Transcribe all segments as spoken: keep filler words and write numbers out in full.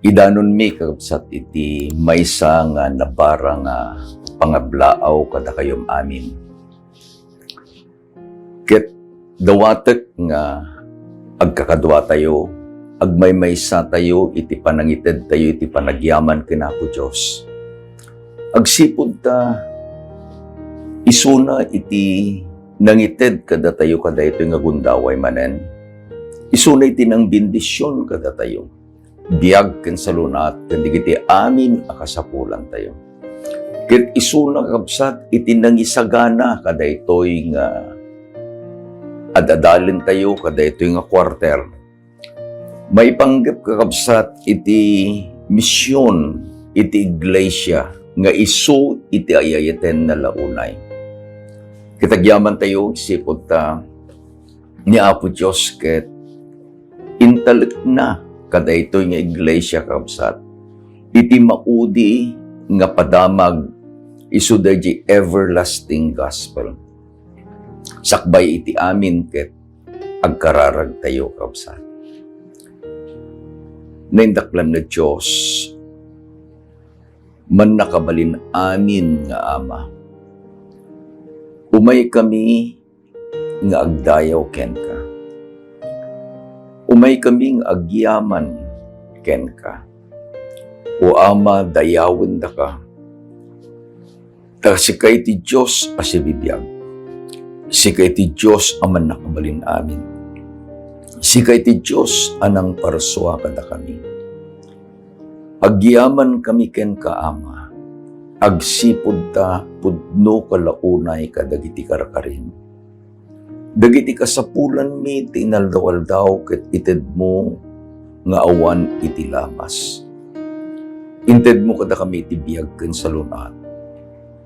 Idanonmi, kakabsat, iti maysa nga nabara nga pangablaaw kadakayo amin. Ket dawatek nga agkakaduatayo, agmaymaysatayo iti panangitedtayo iti panagyaman ken Apo Dios. Agsipud ta isuna iti nangited kadatayo kadaytoy nga gundaway manen, isuna iti nangbendision kadatayo, biag ken salun-at ken dagiti amin a kasapulantayo. Ket isuna, kakabsat, iti nangisagana kadaytoy nga ad-adalentayo kadaytoy nga quarter. Maipanggep, kakabsat, iti mision iti iglesia nga isu iti ay-ayatenna la unay. Ket agyamantayo, agsipud ta ni Apo Dios ket intalekna kadaytoy nga iglesia, kabsat, iti maudi nga padamag isu daydi everlasting gospel. Sakbay iti amin ket agkararagtayo, kabsat. Naindaklan nga Dios, mannakabalin amin nga Ama. Umaykami nga agdayaw kenka. Umaykami nga agyaman kenka. O Ama, dayawendaka. Ta sika iti Dios a sibibiag. Sika iti Dios a mannakabalin amin. Sika iti Dios a nangparsua kadakami. Agyamankami kenka, Ama, agsipud ta pudnoka la unay kadagiti karkarim. Dagiti kasapulanmi ti inaldaw-aldaw ket itedmo nga awan iti lamas. Intedmo kadakami iti biag ken salun-at.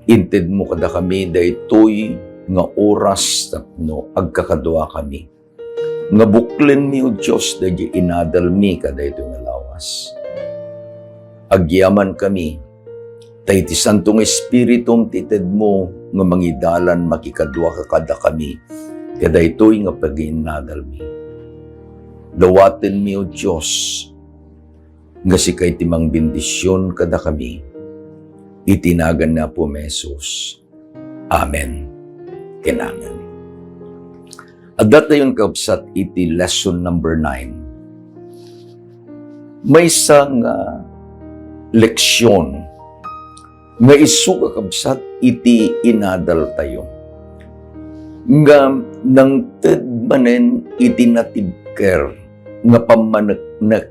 Intedmo kadakami daytoy nga oras tapno agkakaduakami. Nga buklenmi, O Dios, daydi inadalmi kadaytoy nga lawas. Agyamankami, ta iti Santo nga Espiritum ti itedmo nga mangidalan makikaduaka kadakami kadaytoy nga pagin-inadalmi. Dawatenmi, O Dios, nga sika iti mangbendision kadakami. Iti nagan ni Apo Jesus. Amen ken amen. Adda tayon, kabsat, iti lesson number nine. Maysa nga leksion nga isu, kakabsat, iti inadaltayo nga nangted manen iti natibker nga pammaneknek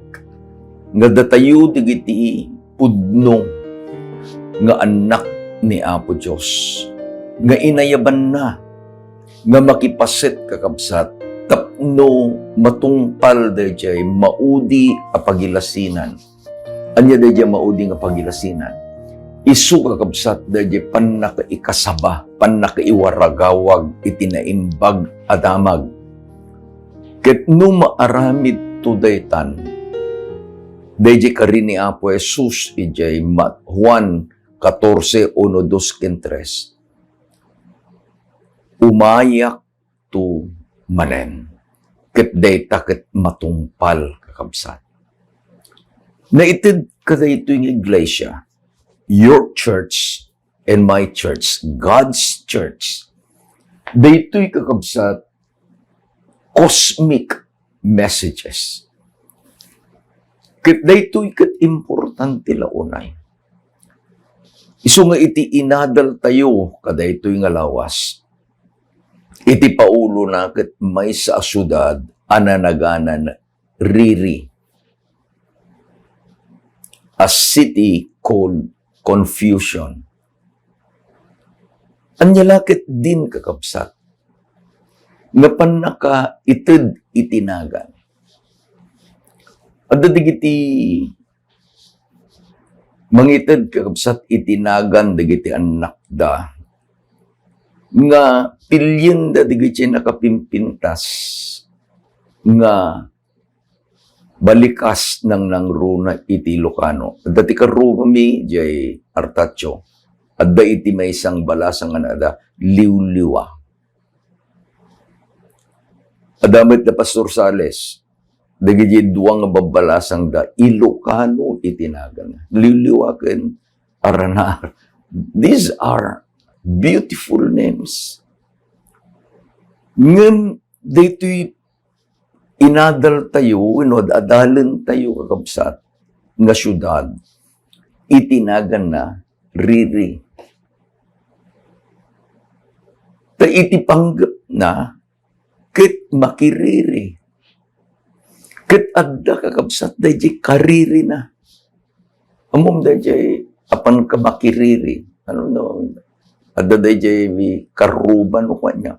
nga datayo dagiti pudno nga annak ni Apo Dios, nga inayabanna nga makipaset, kakabsat, tapno matungpal daydiay maudi a pagilasinan. Ania daydiay maudi nga pagilasinan? Isu, kakabsat, daydiay pannakaikasaba, pannakaiwaragawag iti naimbag a damag. Ket no maaramidto daytan, daydiay kari ni Apo Jesus idiay Ma-, Juan catorce, uno, dos ken tres, umayakto manen, ket dayta ket matungpal, kakabsat. Naited kadaytoy nga iglesia, your church and my church, God's church. Daytoy, kakabsat, cosmic messages. Ket daytoy ket importante la unay. Isu nga iti inadaltayo kadaytoy nga lawas, iti paulona ket maysa a siudad a nanaganan Riri, a city called Confusion. Ania la ketdin, kakabsat, nga pannakaited iti nagan? Adda dagiti mangited, kakabsat, iti nagan dagiti annakda nga pilienda dagiti nakapimpintas nga balikas nangnangruna iti Ilocano. Adda ti karruami diay Artacho. Adda iti maysa nga balasang nga naada Liwliwa. Adda met da Pastor Sales. dagiti dua nga babbalasangda, Ilocano iti naganna. Liwliwaken, Aranar. These are beautiful names. Ngem daytoy inadaltayo wenno ad-adalentayo, kakabsat, nga siudad, iti naganna Riri. Ta iti panggepna, ket makiriri. Ket adda, kakabsat, dayjay karirina. Ammom dayjay apan ka makiriri. Ano no? Adda dayjay karruba no kanya.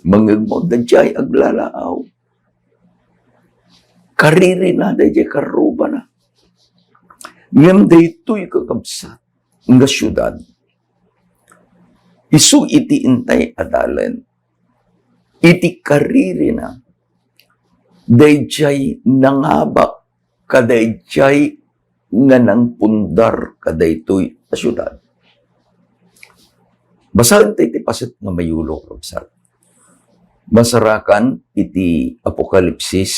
Mangegmo, dayjay aglalaaw. Karirina, dayjay karrubana. Ngem daytoy, kakabsat, nga siudad, isu iti intay a dalan, iti karirina, dayjay nangabak kadayjay nga nangpundar kadaytoy a siudad. Basaen tayo ti paset nga mayulo, kakabsat. Masarakan iti Apokalipsis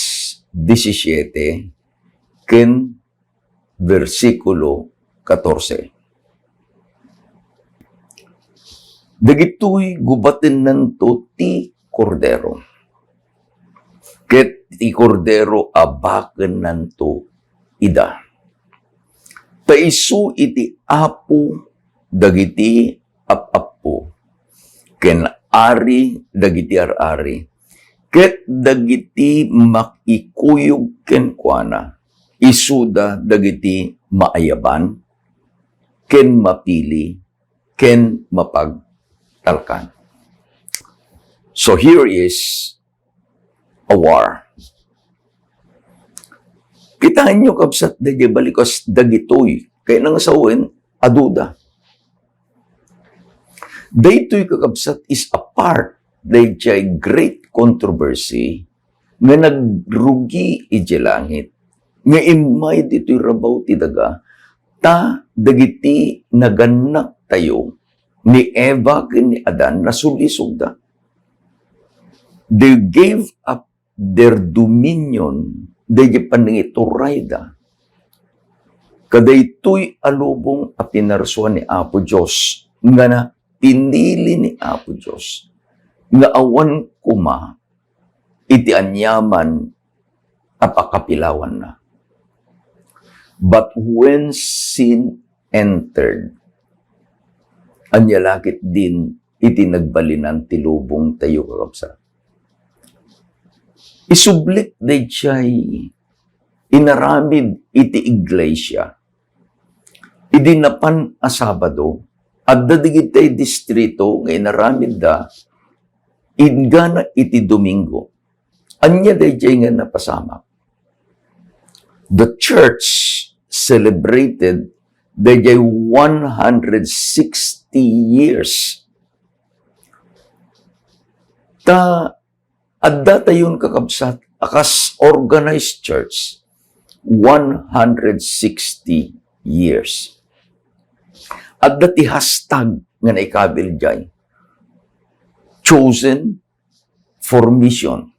disisiete ken bersikulo katorse. Dagitoy gubatennanto ti Kordero, ket ti Kordero abakennanto ida. Ta isu iti Apo dagiti ap-appo, ken Ari dagiti ar-ari, ket dagiti makikuyog kenkuana, isuda dagiti maayaban ken mapili ken mapagtalkan. So here is a war. Kitaenyo, kabsat, dayjay balikas dagitoy. Kay nang sawen, aduda. Daytoy, kakabsat, is a part dayjay great controversy nga nagrugi idiay langit, nga immay ditoy rabaw ti daga, ta dagiti nagannaktayo ni Eva ken ni Adan, nasulisogda. They gave up their dominion, daydi panangiturayda. Kadaytoy a lubong a pinarsuan ni Apo Dios, nga na pinili ni Apo Dios, nga awan koma iti aniaman a pakapilawanna. But when sin entered, ania la ketdin iti nagbalinan ti lubong tayo, kakabsat? Isublik dayjay inaramid iti iglesia. Idi napan a Sabado, adda dagiti distrito nga inaramidda inggana iti Domingo. Ania dayjay nga napasamak? The church celebrated dayjay one hundred sixty years. Ta adda tayon, kakabsat, a kas organized church, one hundred sixty years. Adda ti hashtag nga naikabil jay, chosen for mission.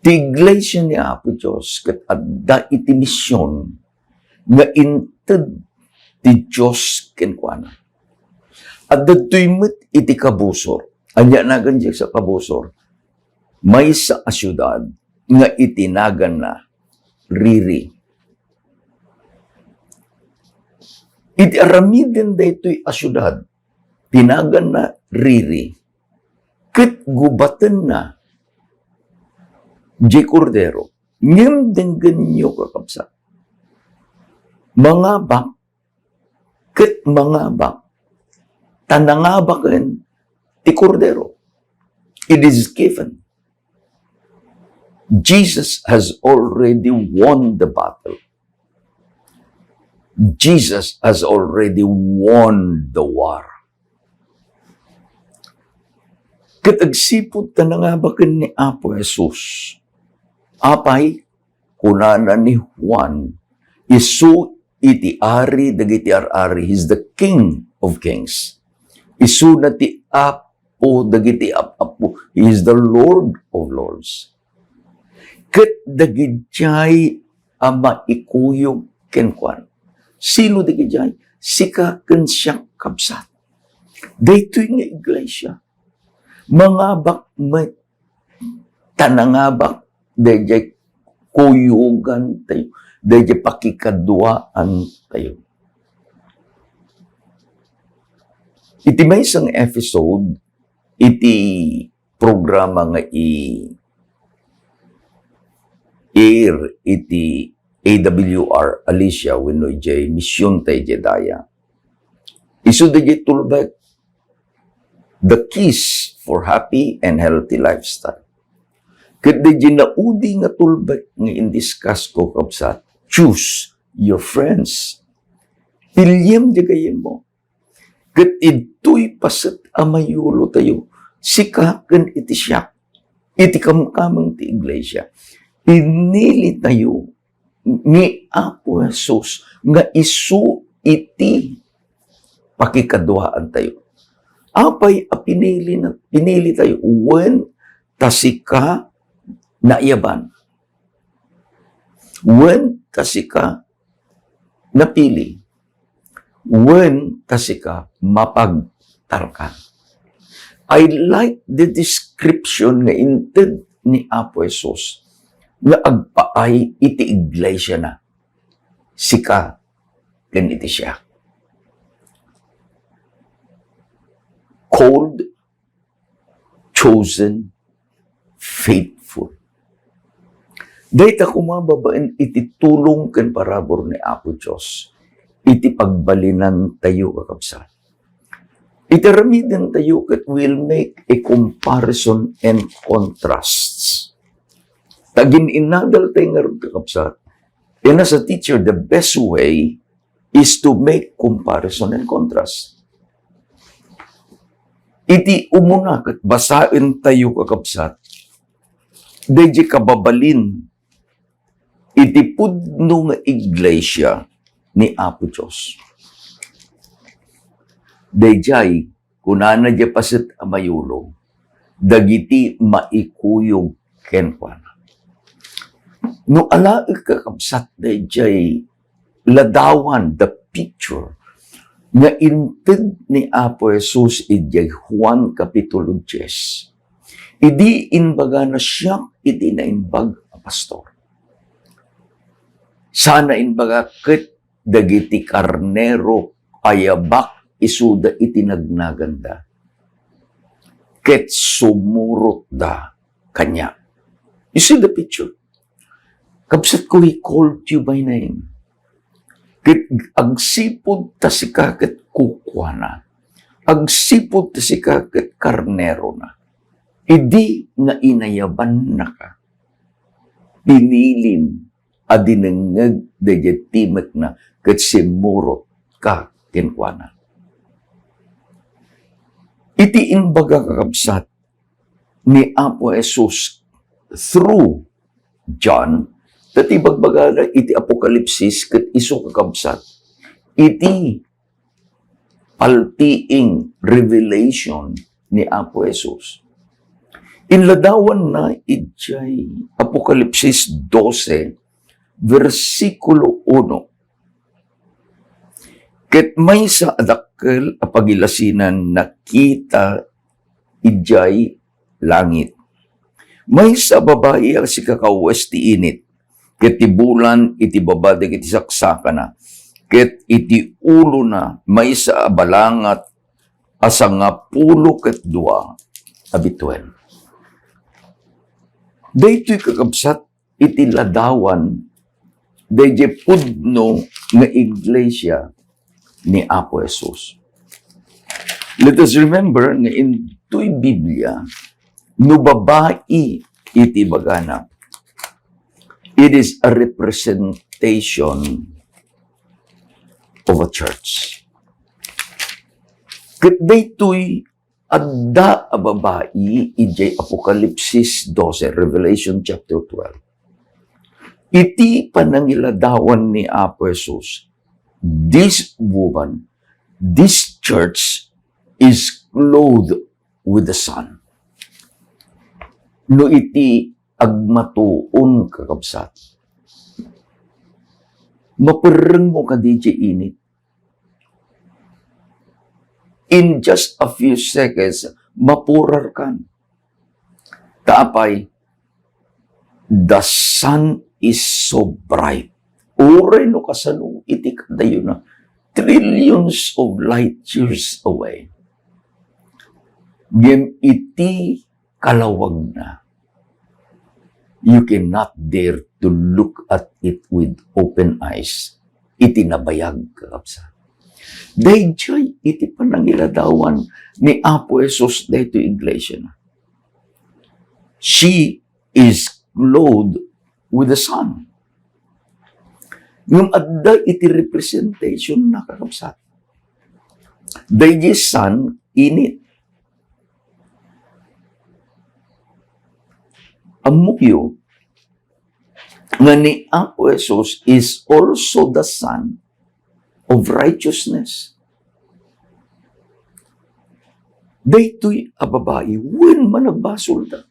Ti iglesia ni Apo Dios ket adda iti mision nga inted ti Dios kenkuana. Adda daytoy met iti kabusor. Ania nagan diay sa kabusor? Maysa a siudad nga iti naganna Riri. Iti aramiden daytoy a siudad, ti naganna Riri, ket gubatenna diay Kordero. Ngem denggenyo, kakabsat, mangabak ket mangabak, ta nangabaken ti Kordero. It is given. Jesus has already won the battle. Jesus has already won the war. Ket agsipud ta nangabaken ni Apo Jesus, apay, kunana ni Juan, isu iti Ari dagiti ar-ari, He's the King of Kings. Isuna ti Apo dagiti ap-apo, He is the Lord of Lords. ket dagidiay a maikuyog kenkuana. Sino dagidiay? Sika ken siak, kabsat. Daytoy nga iglesia, mangabak met, ta nangabak daydiay kuyogantayo, daydiay pakikaduaantayo. Iti maysa nga episode iti programa nga i-air iti A W R Alicia wenno idiay misionta idiay daya, isu daydiay tulbek, The Keys for Happy and Healthy Lifestyle. Ket daydiay naudi nga tulbek nga indiscuss ko, kabsat, choose your friends. Piliem diay gayyemmo. Ket idtoy paset a mayulotayo, sika ken iti siak, iti kamkameng ti iglesia. Pinilitayo ni Apo Jesus nga isu iti pakikaduaantayo. Apay a pinili na, pinilitayo? Wen ta sika naiyaban. Wen ta sika napili. Wen ta sika mapagtalkan. I like the description nga inted ni Apo Jesus nga agpaay iti iglesia na, sika ken iti siak. Called, chosen, faithful. Dayta koma babaen iti tulong ken parabur ni Apo Dios iti pagbalinantayo, kakabsat. Iti aramidentayo ket we'll make a comparison and contrasts. Ta gin-inadaltay ngarud, kakabsat, and as a teacher, the best way is to make comparison and contrast. Iti umuna ket basaentayo, kakabsat, daydiay kababalin iti pudno nga iglesia ni Apo Dios. Daydiay, kunana diay paset a mayulo, dagiti maikuyog kenkuana. No alaek, kakabsat, daydiay ladawan, the picture, nga inted ni Apo Jesus idiay Juan Kapitulo dies, idi imbagana, "Siak iti naimbag a pastor." Sana imbaga, "Ket dagiti karnero ayabak isuda iti nagnaganda, ket sumurotda kaniak." You see the picture? Kabsatko, he called you by name. Ket agsipud ta sika ket kukuana, agsipud ta sika ket karnerona, idi nga inayabannaka, pinilim a dinengngeg daydiay timekna ket simmurotka kenkuana. Iti imbaga, kakabsat, ni Apo Jesus through John, ta ti ibagbagana iti Apokalipsis ket isu, kakabsat, iti paltiing revelation ni Apo Jesus. Inladawanna idiay Apokalipsis dose, bersikulo uno. Ket maysa a dakkel a pagilasinan nakita idiay langit. Maysa a babai a sikakawes ti init, ket ti bulan iti baba dagiti saksakana, ket iti ulona maysa a balangat a sangapulo ket dua a bituen. Daytoy, kakabsat, iti ladawan daydiay pudno nga iglesia ni Apo Jesus. Let us remember nga intoy Biblia, no babai iti bagana, it is a representation of a church. Ket daytoy adda a babai idiay Apokalipsis dose, Revelation chapter twelve. Iti panangiladawan ni Apo Jesus, this woman, this church is clothed with the sun. No iti agmatuon, kakabsat. Maperrengmo kadi diay init. In just a few seconds, mapurarkan. Ta apay, the sun is so bright. Uray no kasano iti kadayona, trillions of light years away. Ngem iti kalawagna, you cannot dare to look at it with open eyes. Iti nabayag, kakabsat. Daydiay iti panangiladawan ni Apo Jesus daytoy iglesia na. She is clothed with the sun. Ngem adda iti representation na, kakabsat. Daydiay sun, init. Ammoyo nga ni Apo Jesus is also the sun of righteousness. Daytoy a babai, wen managbasolda.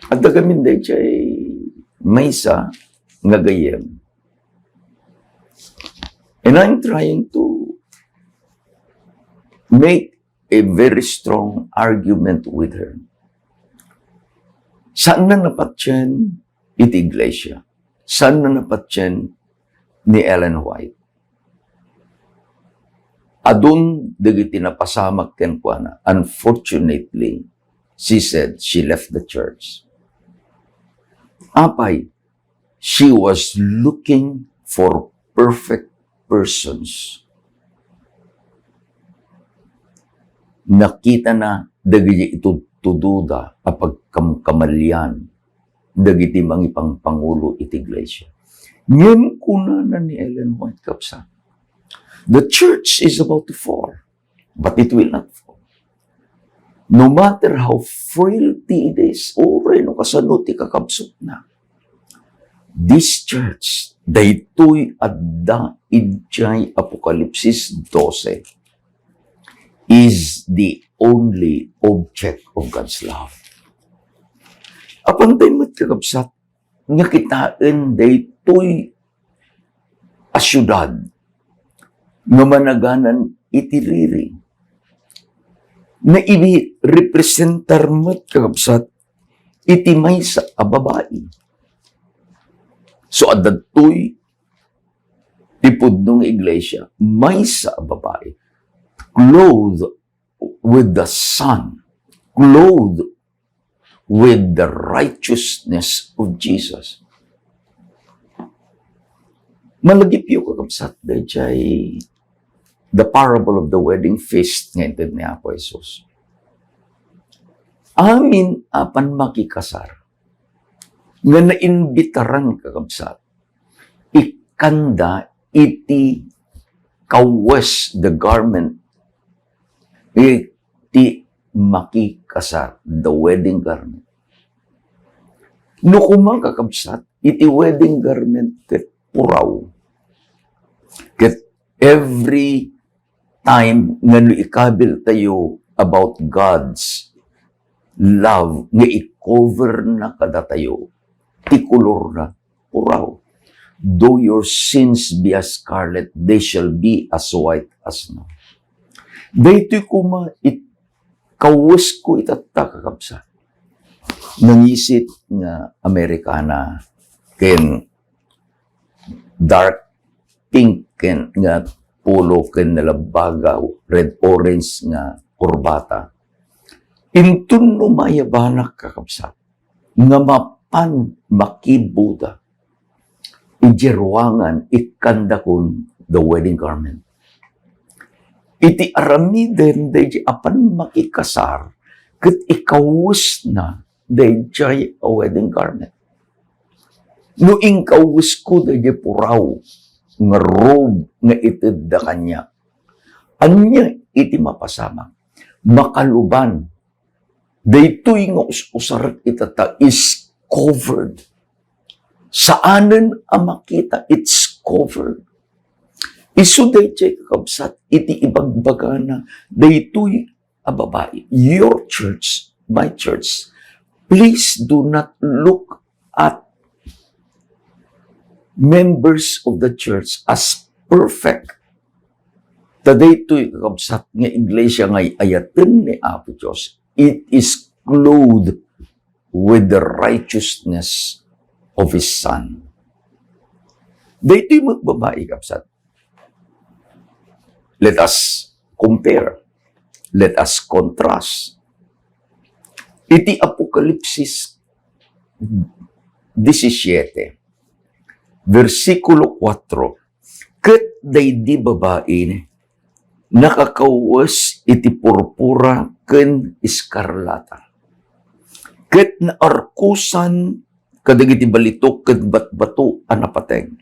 Adda gamin daydiay maysa nga gayyem. And I'm trying to make a very strong argument with her. Saan na napatien iti iglesia? Saan na napatien ni Ellen White? Adun dagiti napasamak kenkuana. Unfortunately, she said she left the church. Apay, she was looking for perfect persons. Nakitana dagiti itudtudoda a pagkamkamalian dagiti mangipangpangulo iti iglesia. Ngem kunana ni Ellen White, kabsat, "The church is about to fall, but it will not fall. No matter how frailty it is, uray no kasano ti kakabsutna, this church, daytoy adda idiay Apokalipsis dose, is the only object of God's love." Apantay met, kakabsat, nga kitaen daytoy a siudad nga managanan iti riri. Nairepresentar met, kakabsat, iti maysa a babai. So, adda daytoy ti pudno nga iglesia, maysa a babai, clothed with the sun, clothed with the righteousness of Jesus. Malagipyo, kakabsat, daydiay the parable of the wedding feast nga inted ni Apo Jesus. Amin a panmakikasar nga naimbitaran, kakabsat, ikkanda iti kawes, the garment, iti makikasar, the wedding garment. No koma, kakabsat, iti wedding garment ket puraw. Ket every time nga no ikabil tayo about God's love nga i-cover na kadatayo, ti kolorna puraw. "Though your sins be as scarlet, they shall be as white as snow." Daytoy koma it kawes ko itatta, kakabsat. Nangisit nga Amerikana ken dark pink ken nga polo ken nalabbaga, red orange nga kurbata. Inton no mayabanak, kakabsat, nga mapan makibuda, idiay ruangan, ikkandakon the wedding garment. Iti aramiden daydiay a panmakikasar, ket ikawesna daydiay a wedding garment. No inkawesko daydiay puraw nga robe nga itedda kaniak, ania iti mapasamak? Makaluban, daytoy nga us-usarek itatta is covered. Saanen a makita, it's covered. Isu daydiay, kakabsat, iti ibagbagana daytoy a babai, your church, my church, please do not look at members of the church as perfect. Ta daytoy, kakabsat, nga iglesia nga ay-ayaten ni Apo Dios, it is clothed with the righteousness of His Son. Daytoy met babai, kabsat. Let us compare. Let us contrast. Iti Apokalipsis disisiete, bersikulo kuatro, ket daydi babai nakakawes iti purpura ken eskarlata, ket naarkosan kadagiti balitok ken batbato a napateg,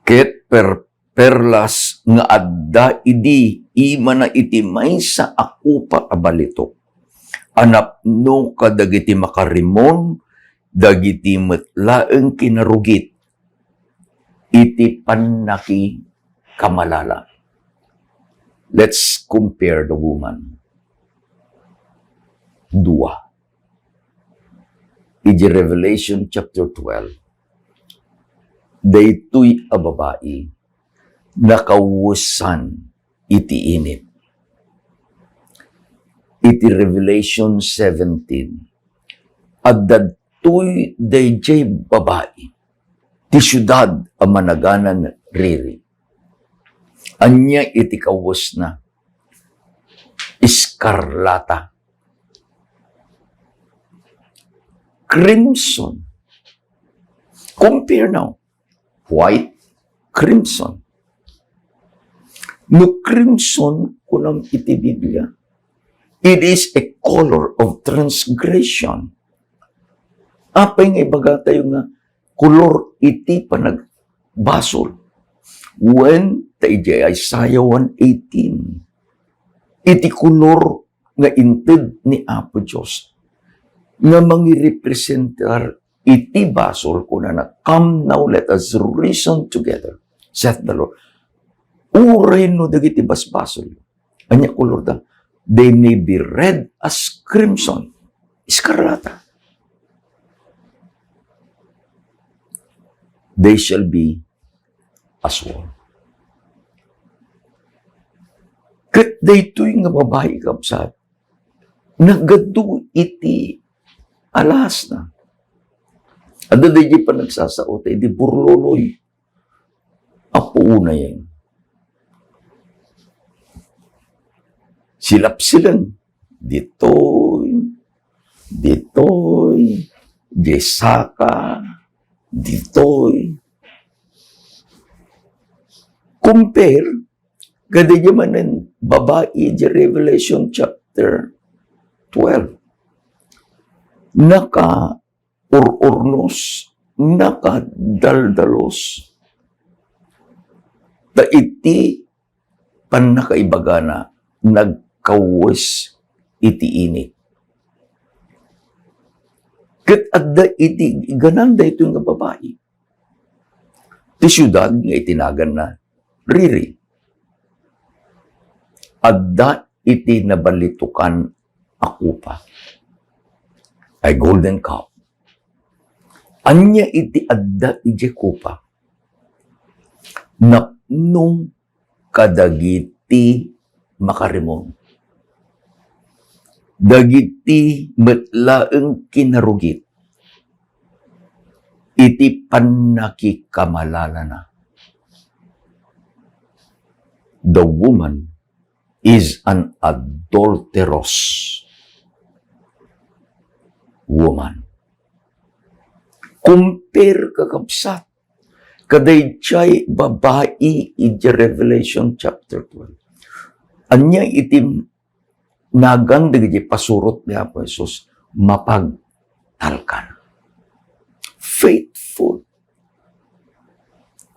ket per-, perlas nga adda idi imana iti maysa a kopa a balitok a napno kadagiti makarimon dagiti met laeng kinarugit iti pannakikamalala. Let's compare the woman. Dua. Iti Revelation chapter twelve, daytoy a babai nakawesan iti init. Iti Revelation seventeen, adda daytoy daydiay babai ti siudad a managanan Riri. Ania iti kawesna? Eskarlata. Crimson. Compare now. White, crimson. No crimson, kunam iti Biblia, it is a color of transgression. Apay nga ibagatayo nga kolor iti panagbasol? Wen, ta idiay Isaiah one eighteen, iti kolor nga inted ni Apo Dios nga mangirepresentar iti basol, kunana, "Come now, let us reason together," saith the Lord. Uray no dagiti basbasol, ania kolorda? They may be red as crimson, eskarlata. They shall be as wool. Ket daytoy nga babai, kabsat, nagadu iti alasna. Adda daydi panagsasao ta idi burloloy, apunayen. Silapsilen. Ditoy, ditoy, diay saka, ditoy. Compare, kadaydi manen babai di Revelation chapter twelve. Naka ur-urnos, nakadaldalos. Ta iti pannakaibagana, nagkawes iti init. Ket adda iti iganan daytoy nga babai. Ti siudad nga itinaganna Riri. Adda iti nabalitokan a kopa, a golden cup. Ania iti adda idiay kopa? Napno kadagiti makarimon, dagiti met laeng kinarugit iti pannakikamalalana. The woman is an adulterous woman. Compare, kakabsat, kadaydiay babai iti Revelation chapter twelve. Ania iti nagan dagiti pasurot ni Apo Jesus? Mapagtalkan. Faithful.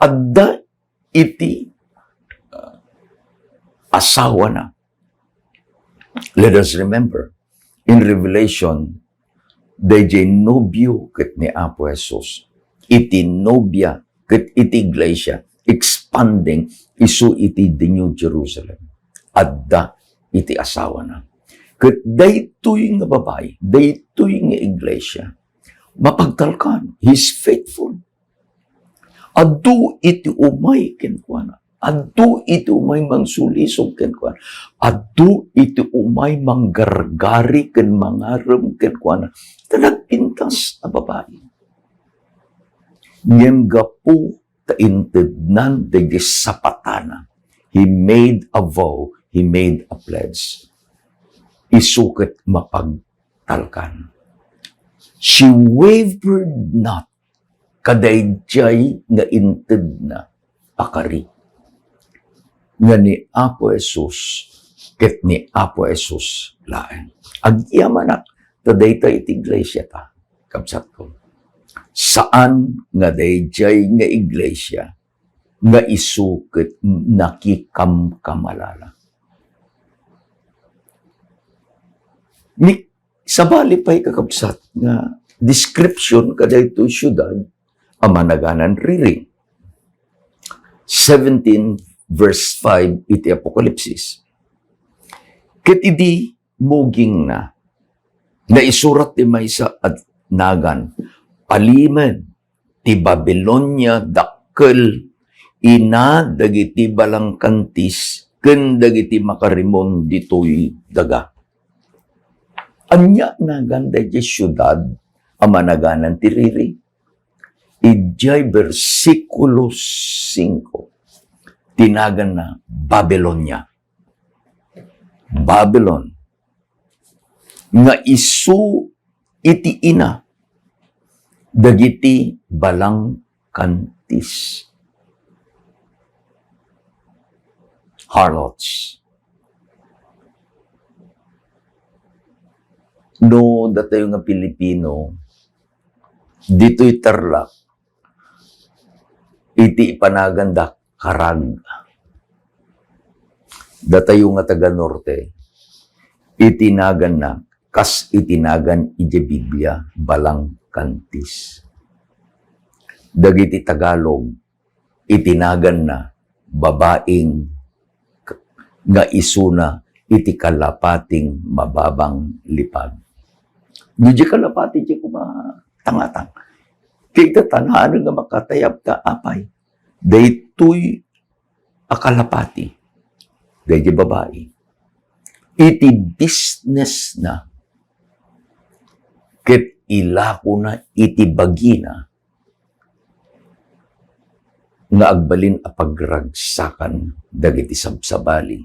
Adda iti, uh, asawana. Let us remember, in Revelation, daydiay nobio ket ni Apo Jesus. Iti nobia ket iti iglesia, expanding isu iti the New Jerusalem. Adda iti asawana. Ket daytoy nga babai, daytoy nga iglesia, mapagtalkan. He's faithful. Adu iti umay kenkuana. Adu iti umay mangsulisog kenkuana. Adu iti umay manggargari ken mangarem kenkuana. Ta nagpintas a babai. Ngem gapu ta intednan dagiti sapatana, he made a vow, he made a pledge. Isu ket mapagtalkan. She wavered not kadaydiay nga intedna a kari nga ni Apo Jesus ket ni Apo Jesus laeng. Agyamanak ta dayta iti iglesia ta, kabsatko. Saan nga daydiay nga iglesia nga isu ket nakikamkamalala. Ni sabali pay, kakabsat, nga description kadaytoy siudad a managanan riri. Seventeen verse five iti Apokalipsis. Ket idi mugingna, naisurat ti maysa a nagan, "Palimed ti Babilonia dakkel, ina dagiti balangkantis ken dagiti makarimon ditoy daga." Ania nagan daydiay siudad a managanan ti riri? Idiay bersikulo singko, tinaganna Babilonia. Babilon nga isu iti ina dagiti balangkantis. Harlots. No datayo nga Pilipino, ditoy Tarlac, iti ipanaganda karag. Datayo nga taga-Norte, iti naganna, kas iti nagan iti Biblia, balangkantis. Dagiti Tagalog, iti naganna, babaeng nga isuna iti kalapating mababang lipag. Diay kalapati, diay koma tangatang. Kita tananen nga makatayab ta apay. Daytoy a kalapati, daydiay babai, iti business na, ket ilakona iti bagina nga agbalin a pagragsakan dagiti sabsabali.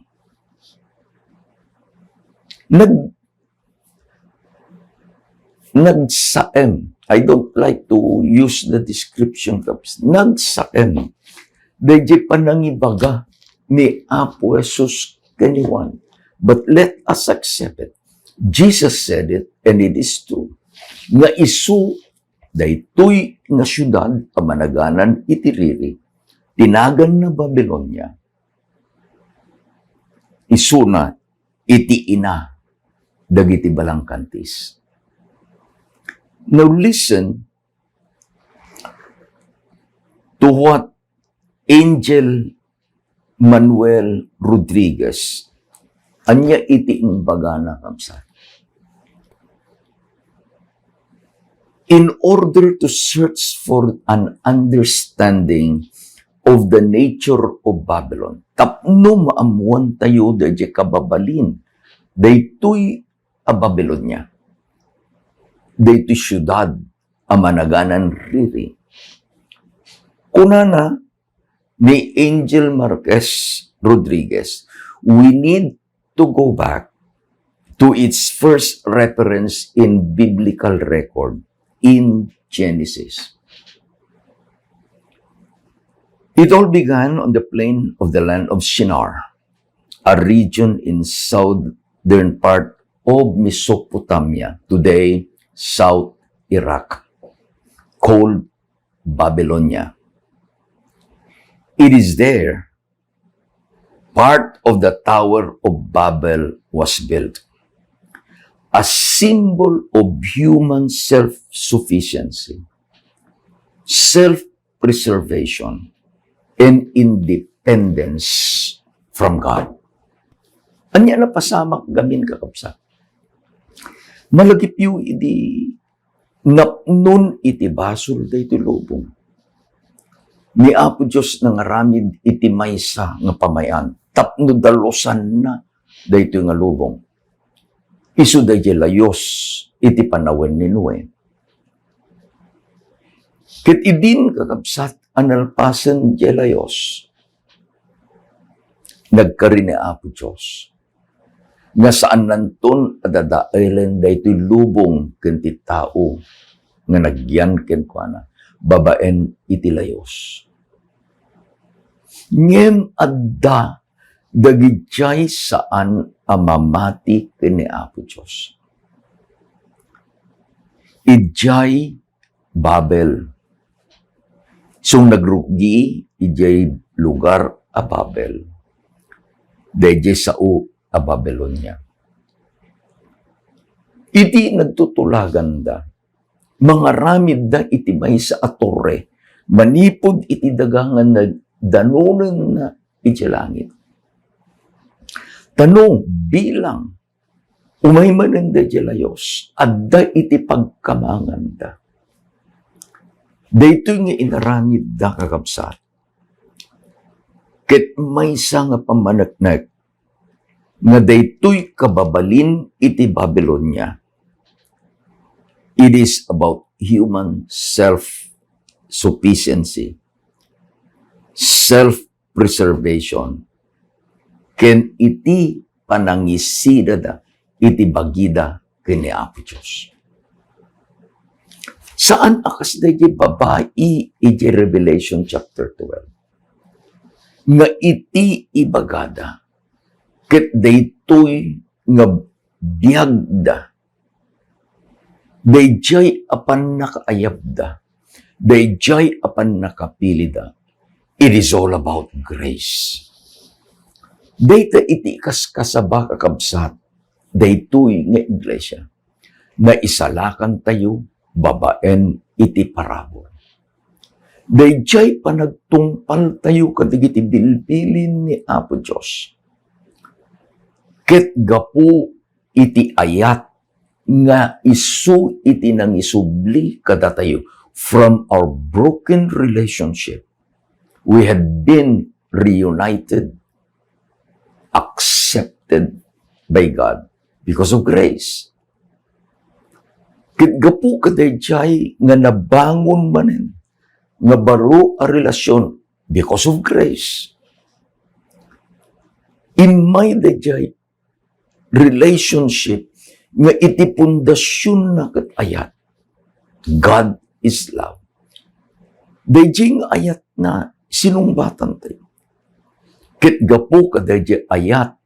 Nag-, nagsaem. I don't like to use the description, kaps. Nagsaem daydiay panangibaga ni Apo Jesus ken ni Juan. But let us accept it. Jesus said it, and it is true, nga isu daytoy nga siudad a managanan iti riri, tinaganna Babilonia, isuna iti ina dagiti balangkantis. Now listen to what Angel Manuel Rodriguez, ania iti imbagana, kabsat? In order to search for an understanding of the nature of Babylon, tapno maammoantayo daydiay kababalin daytoy a Babilonia, daytoy siudad a managanan riri. Kunana ni Angel Marquez Rodriguez, we need to go back to its first reference in biblical record in Genesis. It all began on the plain of the land of Shinar, a region in southern part of Mesopotamia, today South Iraq, called Babylonia. It is there part of the Tower of Babel was built, a symbol of human self-sufficiency, self-preservation, and independence from God. Ania napasamak gamin, kakabsat? Malagipyo idi Napnon iti basol daytoy lubong. Ni Apo Dios nangaramid iti maysa nga pamay-an tapno dalusanna daytoy nga lubong. Isu daydiay layus iti panawen ni Noe. Ket idin, kakabsat, a nalpasen diay layus, nagkari ni Apo Dios nga saannanton a dadaelen daytoy lubong ken ti tao nga nagyan kenkuana babaen iti layus. Ngem adda dagidiay saan a mamati ken ni Apo Dios. Idiay Babel. So, nagrugi idiay lugar a Babel. Daydiay sao a Babilonia. Iti nagtutulaganda, mangaramidda iti maysa a torre manipud iti daga nga nagdanonenna iti langit. Tano bilang umay manen daydiay layus, adda iti pagkamanganda. Daytoy nga inaramidda, kakabsat, ket maysa nga pammaneknek nga daytoy kababalin iti Babilonia. It is about human self-sufficiency, self-preservation, ken iti panangisidada iti bagida ken ni Apo Dios. Saan a kas daydiay babai iti Revelation chapter twelve, nga iti ibagada ket daytoy nga biagda, daydiay a pannakaayabda, daydiay a pannakapilida, it is all about grace. Dayta iti kaskasaba, kakabsat, daytoy nga iglesia, naisalakantayo babaen iti parabur. Daydiay panagtungpaltayo kadagiti bilbilin ni Apo Dios. Ket gapu iti ayat nga isu iti nangisubli kadatayo from our broken relationship, we had been reunited, accepted by God because of grace. Ket gapu kadaydiay nga nabangon manen nga baro a relasyon because of grace, immay daydiay relationship nga iti pundasionna ket ayat. God is love. Daydiay nga ayatna, sinungbatantayo. Ket gapu kadaydiay ayat,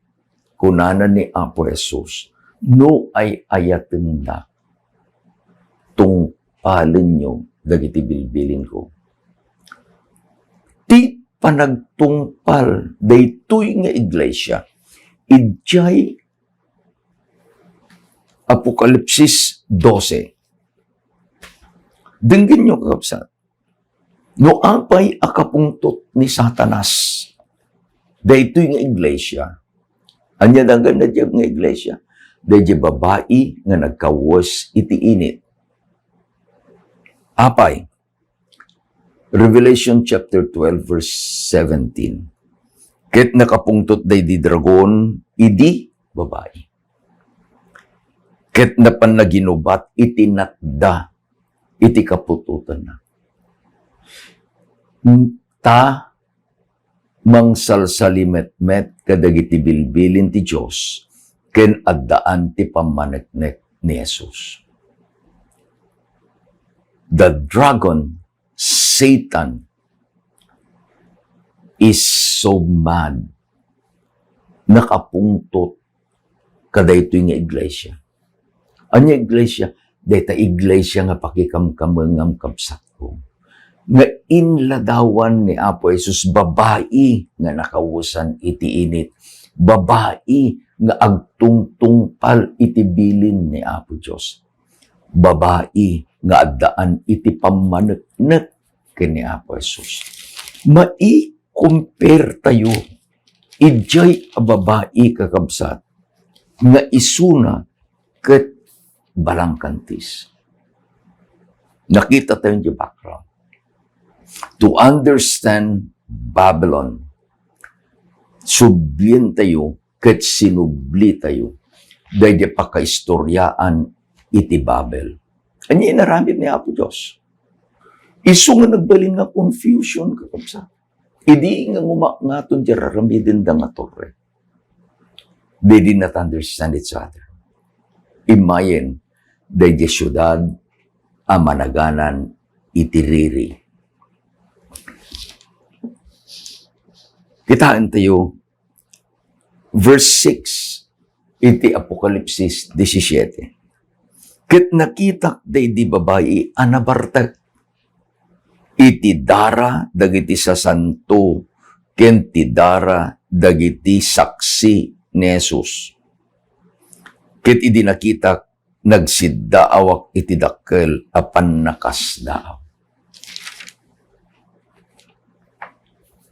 kunana ni Apo Jesus, "No ay-ayatendak, tungpalenyo dagiti bilbilinko." Ti panagtungpal daytoy nga iglesia, idiay Apokalipsis dose. Denggenyo, kakabsat. No apay a kapungtot ni Satanas daytoy nga iglesia, ania dangan daydiay nga iglesia? Daydiay babai nga nagkawes iti init. Apay, Revelation chapter twelve, verse seventeen. Ket nakapungtot daydi dragon idi babai. Ket napan naginubat iti natda iti kaputotanna. Ta mangsalsalimetmet kadagiti bilbilin ti Dios ken addaan ti pammaneknek ni Jesus. The dragon, Satan, is so mad. Nakapungtot kadaytoy nga iglesia. Ania iglesia? Dayta iglesia nga pakikamkamengam, kabsatko, nga inladawan ni Apo Jesus, babai nga nakawesan iti init, babai nga agtungtungpal iti bilin ni Apo Dios, babai nga addaan iti pammaneknek ken ni Apo Jesus. Mai-compare tayo idiay a babai, kakabsat, nga isuna ket balangkantis. Nakita tayo di background. To understand Babylon, sublientayo ket sinublitayo daydi pakaistoriaan iti Babel. Ania inaramid ni Apo Dios? Isu nga nagbalin nga confusion, kakabsat. Idi nga ngumakngaton ti raramidenda nga torre, they did not understand each other. Imagine, daydi siudad a managanan iti riri. Kitaentayo, verse six iti Apokalipsis disisiete. Ket nakitak daydi babai a nabartek iti dara dagiti sasanto ken ti dara dagiti saksi ni Jesus. Ket idi nakitak, nagsiddaawak iti dakkel a pannakasdaaw.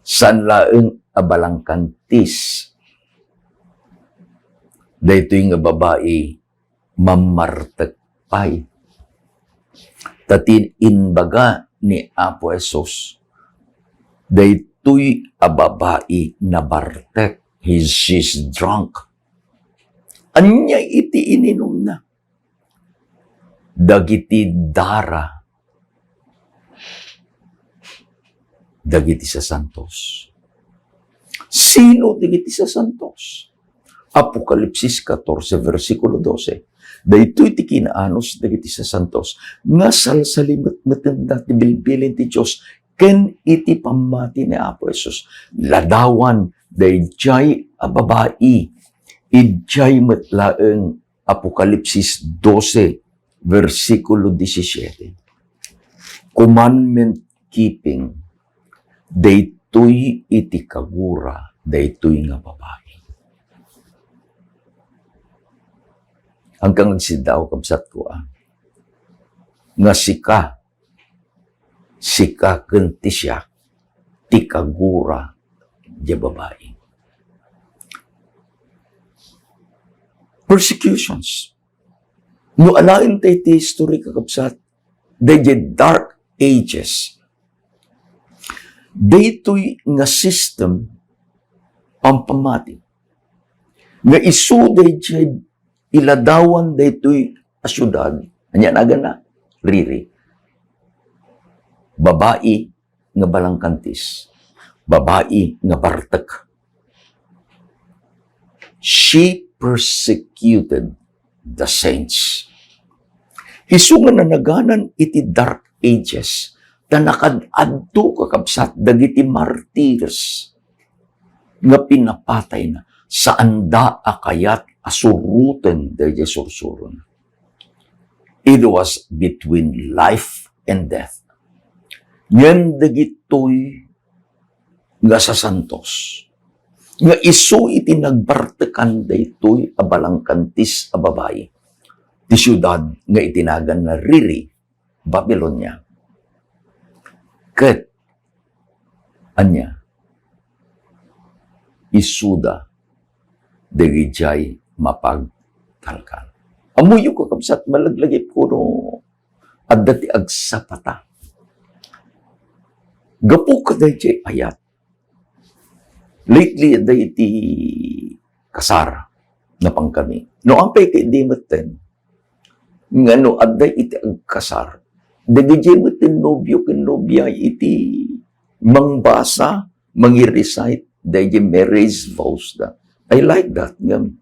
Saan laeng a balangkantis daytoy nga babai mammartek pay. Ta ti imbaga ni Apo Jesus, daytoy a babai nabartek. He's, she's drunk. Ania iti ininumna? Dagiti dara dagiti sasantos. Sino dagiti sasantos? Apokalipsis katorse, bersikulo dose. Daytoy ti kinaanus dagiti sasantos nga salsalimetmetenda ti bilbilin ti Dios ken iti pammati ni Apo Jesus. Ladawan daydiay a babai. Idiay met laeng Apokalipsis dose, bersikulo disisiete. Commandment keeping, daytoy iti kagura daytoy nga babai. Hanggang nagsiddaw, kabsatko, a, nga sika, sika ken ti siak, ti kagura, diay babai. Persecutions. No alaen tayo ti history, kakabsat, daydiay Dark Ages, daytoy nga system pampamati nga isu daydiay iladawan daytoy a siudad, ania naganna? Riri. Babai nga balangkantis. Babai nga bartek. She persecuted the saints. Isu nga nanaganan iti Dark Ages, ta nakad-adto, kakabsat, dagiti martyrs nga pinapatayna, saanda a kayat a suroten daydiay sursurona. It was between life and death. Ngem dagitoy nga sasantos, nga isu iti nagbartekan daytoy a balangkantis a babai, ti siudad nga itinaganna Riri, Babilonia. Ket, ania, isuda dagidiay mapagtalkan. Ammoyo, kakabsat, malaglagipko no adda ti agsapata. Gapu kadaydiay ayat, lately, adda iti kasar, napankami. No, apay ket idi metten, nga no adda iti agkasar, dagidiay metten nobio ken nobia iti mangbasa, mangi-recite daydiay marriage vows da. I like that, ngem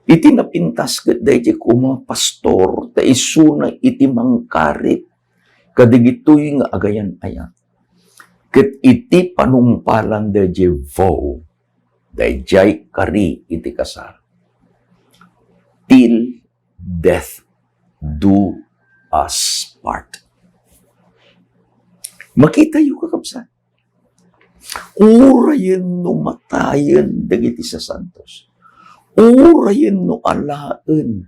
iti napintas ket daydiay koma pastor, ta isuna iti mangkarit kadagitoy nga agayan-ayat. Ket iti panungpalan daydiay vow, daydiay kari iti kasar, "Till death do us part." Makitayo, kakabsat. Urayen no matayen dagiti sasantos. Urayen no alaen,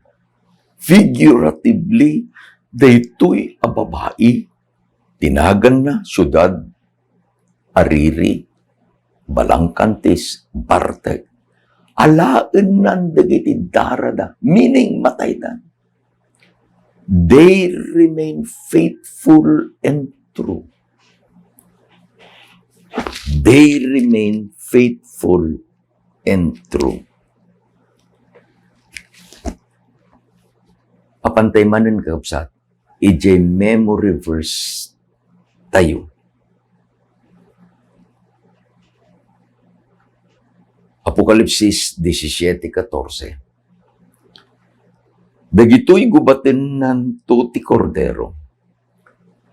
figuratively, daytoy a babai, tinaganna siudad a Riri, balangkantis, bartek. Alaennan dagiti darada, meaning mataydan. They remain faithful and true. They remain faithful and true. Apantay manen, kakabsat, idiay memory verse tayo. Apokalipsis disisiete katorse. Dagitoy gubatennanto ti Kordero,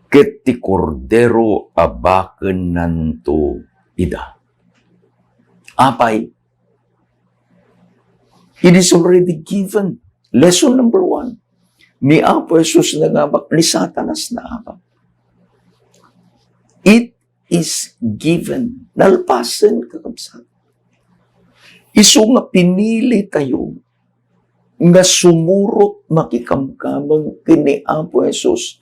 ket ti Kordero abakennanto ida. Apay, it is already given. Lesson number one. Ni Apo Jesus nangabak, ni Satanas naabak. It is given. Nalpasen, kakabsat. Isu nga pinili tayo nga sumurot makikamkameng ken ni Apo Jesus,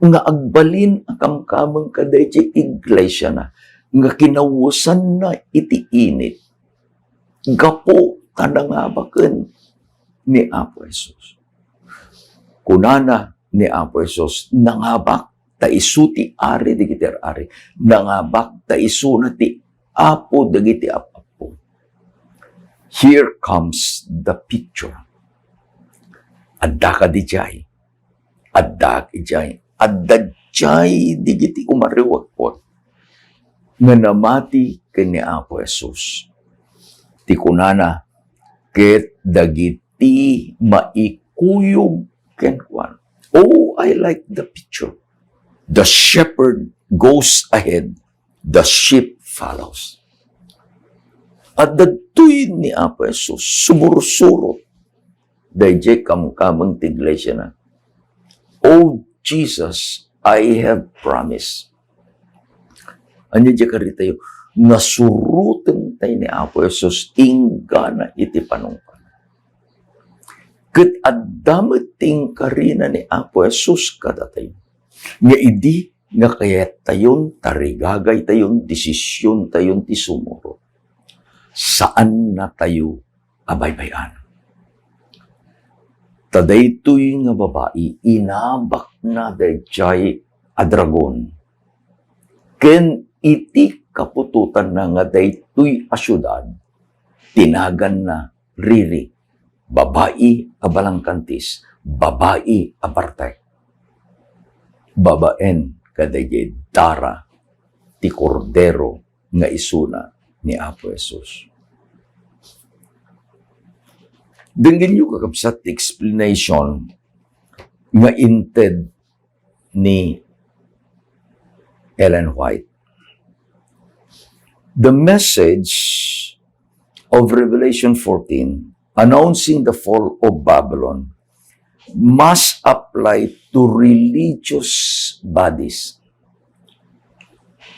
nga agbalin a kamkameng kadaydi iglesia na, nga kinawesanna iti init gapu ta nangabaken ni Apo Jesus. Kunana ni Apo Jesus, "Nangabak ta isu ti Ari dagiti ar-ari. Nangabak ta isuna ti Apo dagiti ap-appo." Here comes the picture. Adda kadi diay? Adda idiay, adda diay dagiti umariwagpot nga namati ken ni Apo Jesus. Ti kunana, ket dagiti maikuyog kenkuan. Oh, I like the picture. The shepherd goes ahead, the sheep follows. Adda ditoy ni Apo Jesus, sumursurot daydiay kamkameng ti iglesia na. "Oh Jesus, I have promised." Ania diay karitayo? Nasuroten tayo ni Apo Jesus inggana iti panungpal. Ket adda met ti inkarina ni Apo Jesus kadatayo, nga idi nga kayattayon, tarigagaytayon, desisiontayon ti sumurot, saannatayo a baybay-an. Ta daytoy nga babai, inabakna daydiay a dragon. Ken iti kaputotanna nga daytoy a siudad, tinaganna Riri, babai a balangkantis, babai a bartek. Babaen kadaydiay dara ti Kordero nga isuna ni Apo Jesus. Denggenyo, kakabsat, ti explanation nga inted ni Ellen White. The message of Revelation fourteen, announcing the fall of Babylon, must apply to religious bodies.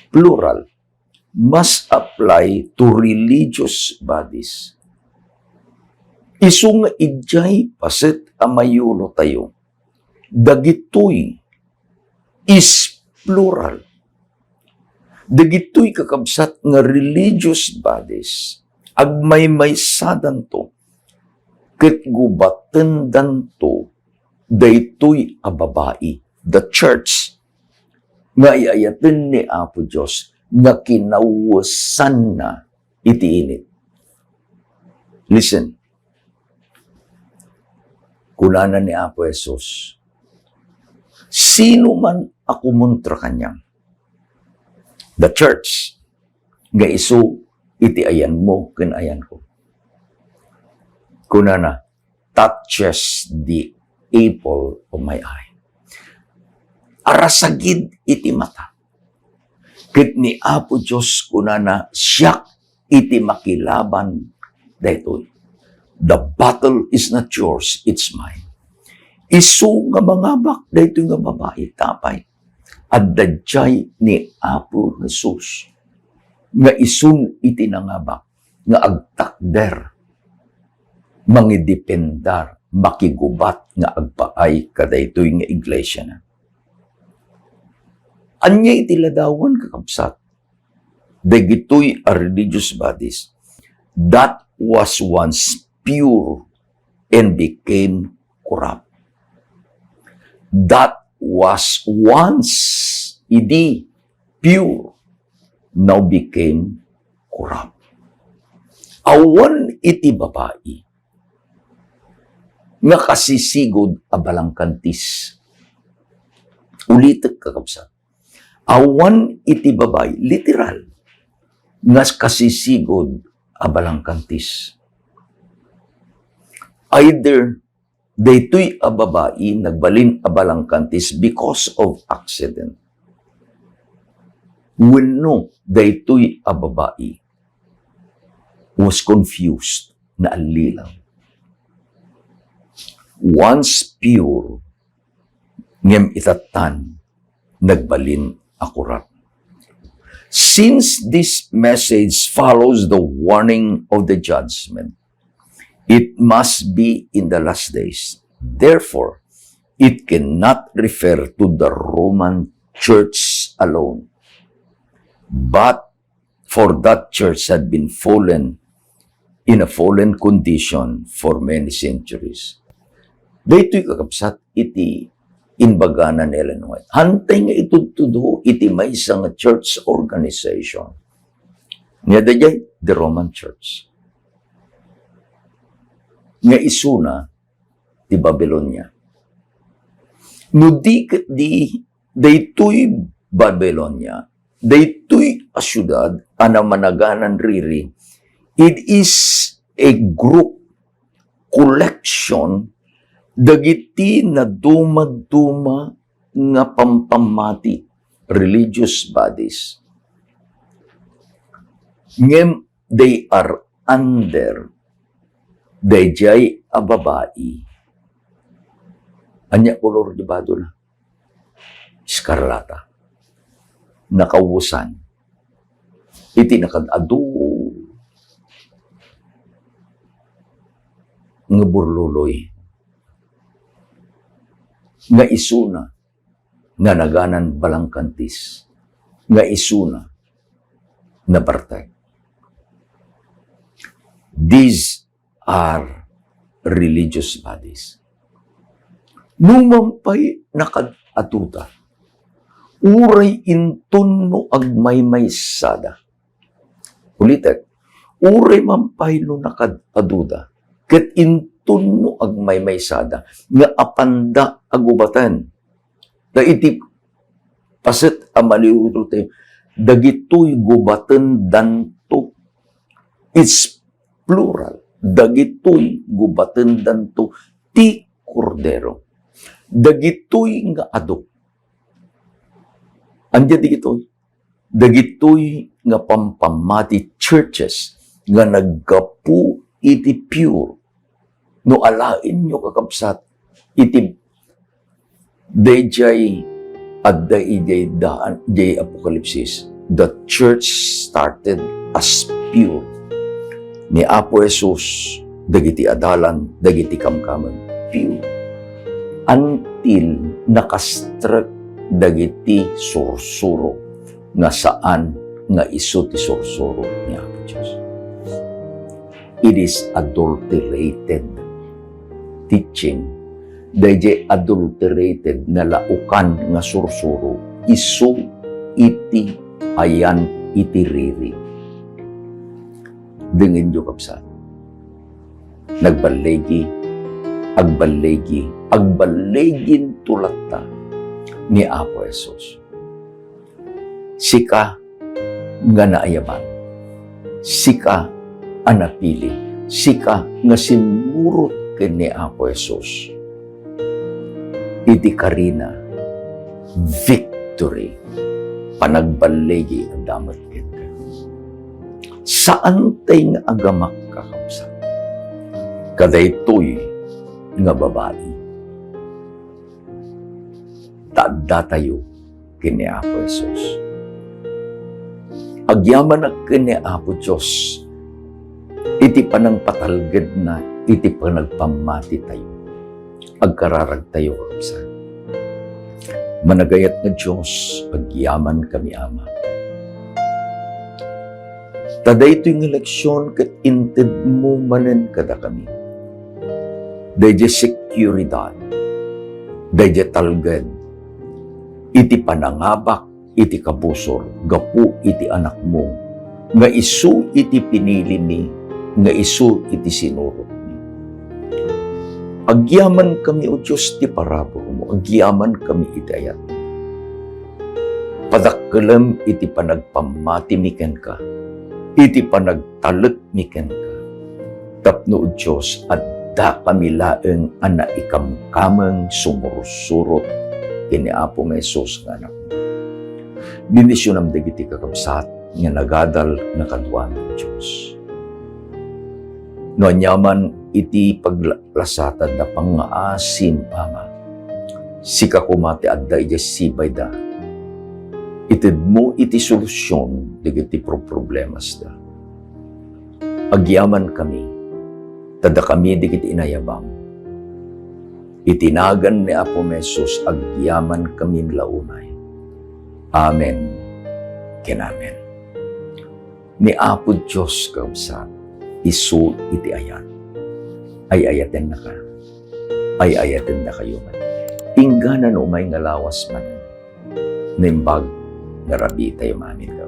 Plural, must apply to religious bodies. Isu nga idiay paset a mayulotayo, dagitoy is plural. Dagitoy, kakabsat, nga religious bodies, agmaymaysadanto ket gubatendanto daytoy a babai, the church, nga ay-ayaten ni Apo Dios nga kinawesanna iti init. Listen. Kunana ni Apo Jesus, "Sino man a kumontra kaniam," the church, "nga isu iti ayanmo ken ayanko," kunana, "touches the apple of my eye." Arasagid iti mata. Ket ni Apo Dios kunana, "Siak iti makilaban daytoy. The battle is not yours, it's mine." Isu nga mangabak daytoy nga babai, tapay adda diay ni Apo Jesus nga isun iti nangabak nga agtakder, mangidependar, makigubat nga agpaay kadaytoy nga iglesia na. Ania iti ladawan, kakabsat? Dagitoy a religious bodies that was once pure and became corrupt. that was once idi pure now became corrupt. Awan iti babai nga kasisigud a balangkantis. Ulitek, kakabsat. Awan iti babai, literal, nga kasisigud a balangkantis. Either daytoy a babai nagbalin a balangkantis because of accident, wenno daytoy a babai was confused, naallilaw. Once pure, ngem itattan, nagbalin a corrupt. Since this message follows the warning of the judgment, it must be in the last days. Therefore, it cannot refer to the Roman church alone, but for that church had been fallen in a fallen condition for many centuries. Daytoy, kakabsat, iti imbagana ni Ellen White. Hantay nga itudtudo iti maysa nga church organization. Nga dayjay, the Roman Church. Nga isuna ti Babilonia. No di ket di daytoy Babilonia, daytoy a siudad a namanaganan riri, it is a group, collection dagiti nadumaduma nga pampammati, religious bodies. Ngem they are under dayjay a babai. Ania kolor ti badona? Eskarlata. Nakausan iti nakaad-adu nga burluloy, nga isuna nanaganan balangkantis, nga isuna nabartek. These are religious bodies. No man pay nakaad-aduda, uray inton no agmaymaysada. Ulitek, uray man pay no nakaad-aduda, ket inton no agmaymaysada, nga apanda a gubaten. Ta iti paset a maliwtayo, dagitoy gubatendanto. It's plural. Dagitoy gubatendanto ti Kordero. Dagitoy nga adu. Ania dagitoy? Dagitoy nga pampammati, churches nga naggapu iti pure. No alaenyo, kakabsat, iti dayjay adda idiay daan, idiay Apokalipsis, the church started as pure. Ni Apo Jesus, dagiti adalan, dagiti kamkameng, pure. Until nakastrek dagiti sursuro nga saan nga isu ti sursuro ni Apo Dios. It is adulterated teaching. Dayjay adulterated nga laukan nga sursuro, isu iti ayan iti riri. Dengenyo, kabsat. Nagballigi, agballigi, agballiginto latta ni Apo Jesus. Sika nga naayaban, sika a napili, sika nga simmurot ken ni Apo Jesus. Iti karina, victory, panagballigi adda met kenka. Saantay nga agamak, kakabsat, kadaytoy nga babai. Ta addatayo ken ni Apo Jesus. Agyamanak ken ni Apo Dios iti panangpatalgedna iti panagpammatitayo. Agkararagtayo, kakabsat. Managayat nga Dios, agyamankami, Ama. Ta daytoy nga leksion ket intedmo manen kadakami dayjay seguridad daydiay talged iti panangabak iti kabusor gapu iti Anakmo, nga isu iti pinilimi, nga isu iti sinurotmi. Agyamankami, O Dios, ti paraburmo, agyamankami iti ayatmo. Padakkelem iti panagpammatimi kenka, iti panagtalekmi kenka. Tapno, O Dios, addakami laeng a naikamkameng, sumursurot ken ni Apo nga Jesus nga Anakmo. Bendisionam dagiti kakabsat nga nagadal nga kaduami, O Dios. No aniaman iti paglasatan da pangngaasim, Ama, sika koma ti adda idiay sibayda. Itedmo iti solusion dagiti pro-, problemasda. Agyamankami, ta dakami dagiti inayabam. Iti nagan ni Apo Jesus, agyamankami la unay. Amen ken amen. Ni Apo Dios, kakabsat, isu iti ayat. Ay-ayatennaka. Ay-ayatendakayo met. Inggana no umay nga lawas manen. Naimbag nga rabii tayo maamin.